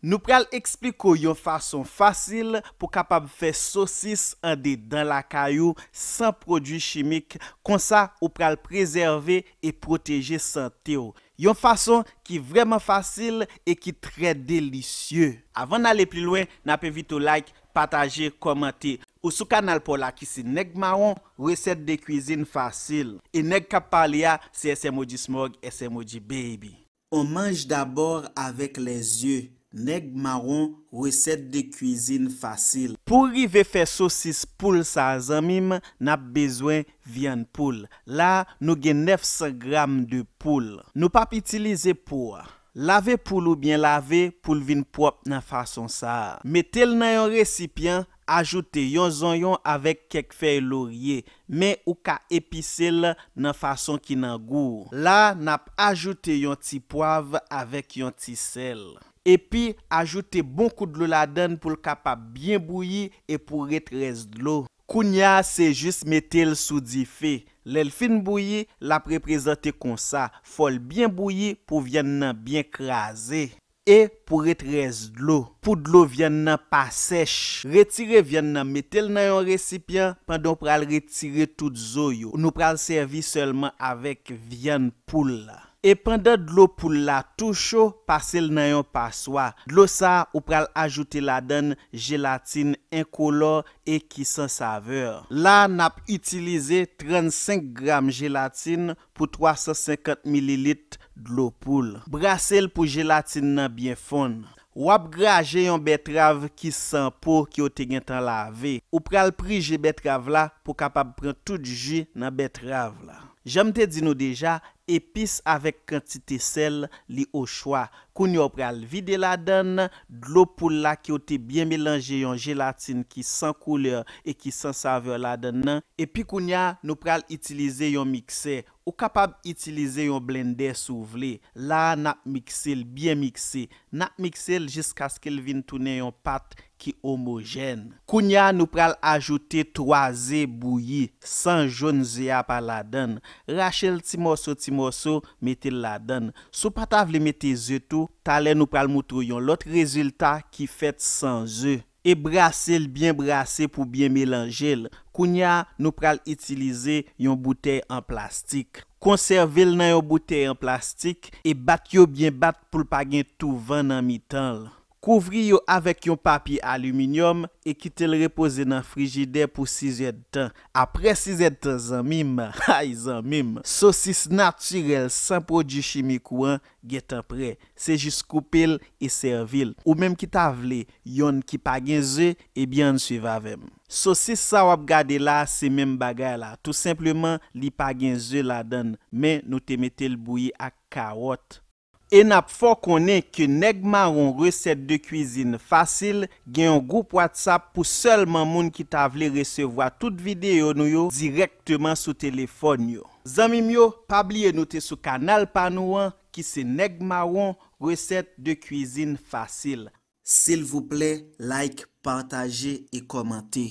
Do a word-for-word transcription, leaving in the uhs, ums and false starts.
Nou pral eksplike w yon fason fasil pou kapab fè sosis andedan lakay ou san pwodui chimik, konsa ou pral prezève e pwoteje sante w. Yon fason ki vrèman fasil e ki trè delisye. Avan n ale pi lwen, n ap envite w like, pataje, kòmante. Ou sou kanal pa w la ki se Nèg Mawon, resèt de kwizin fasil. E nèg k ap pale a, se S M O G Smog, S M O G Baby. On mange d'abord avec les yeux. Nèg Mawon, resèt de kwizin fasil. Pou rive fè sosis poul sa, zanmi m, n ap bezwen vyann poul. La, nou gen nèf san gram de poul. Nou p ap itilize po a. Lave poul ou byen lave pou l vin pwòp nan fason sa a. Mete l nan yon resipyan, ajoute yon zonyon avèk kèk fèy lorye, men ou ka epise l nan fason ki nan gou w. La, n ap ajoute yon ti pwav avèk yon ti sèl. Epi, ajoute bon kou dlo ladann pou l kapab byen bouyi e pou ret rès dlo. Kounye a, se jis mete l sou dife. Lè l fin bouyi, l ap reprezante konsa. Fò l byen bouyi pou vyann nan byen kraze. E pou ret rès dlo, pou dlo vyann nan pa sèch. Retire vyann nan, mete l nan yon resipyan pandan w pral retire tout zo yo. Nou pral sèvi sèlman avèk vyann poul la. E pandan dlo poul la tou cho, pase l nan yon paswa. Dlo sa a, ou pral ajoute ladann jelatin enkolò e ki san savè. La, n ap itilize trannsenk gram jelatin pou twa san senkant mililit dlo poul. Brase l pou jelatin nan byen fonn. W ap graje yon bètrav ki san po ke w te gentan lave. Ou pral prije bètrav la pou kapab pran tout ji nan bètrav la. Jan m te di nou deja, epis avèk kantite sèl, li ochwa. Kounye a w pral vide ladann dlo poul la ke w te byen melanje yon jelatin ki san koulè e ki san savè ladann nan. Epi kounye a, nou pral itilize yon miksè. Ou kapab itilize yon blendè si w vle. La a, n ap mikse l, byen mikse. N ap mikse l jiskaske l vin tounen yon pat ki omojèn. Kounye a, nou pral ajoute twa ze bouyi, san jòn ze a pa ladann. Rache l ti mòso, ti mòso, mete l ladann. Si w pa ta vle mete ze tou, talè nou pral moutre w yon lòt rezilta ki fèt san ze. E brase l byen brase pou byen melanje l. Kounye a, nou pral itilize yon boutèy an plastik. Konsève l nan yon boutèy an plastik e bat yo byen bat pou l pa gen tou van nan mitan l. Kouvri yo avèk yon papye aliminyòm e kite l repoze nan frijidè pou sizèdtan. Apre sizèdtan, zanmi m, ay zanmi m, sosis natirèl san pwodui chimik ou an gentan prè. Se jis koupe l e sèvi l. Ou menm ki ta vle yonn ki pa gen ze, ebyen ann swiv avè m. Sosis sa w ap gade la a, se menm bagay la. Tou senpleman, li pa gen ze ladann, men nou te mete l bouyi ak kawòt. E n ap fè w konnen ke Nèg Mawon resèt de kwizin fasil gen yon gwoup WhatsApp pou sèlman moun ki ta vle resevwa tout videyo nou yo dirèkteman sou telefòn yo. Zanmi m yo, pa bliye nou te sou kanal pa nou an ki se Nèg Mawon resèt de kwizin fasil. Silvouplè, like, pataje e kòmante.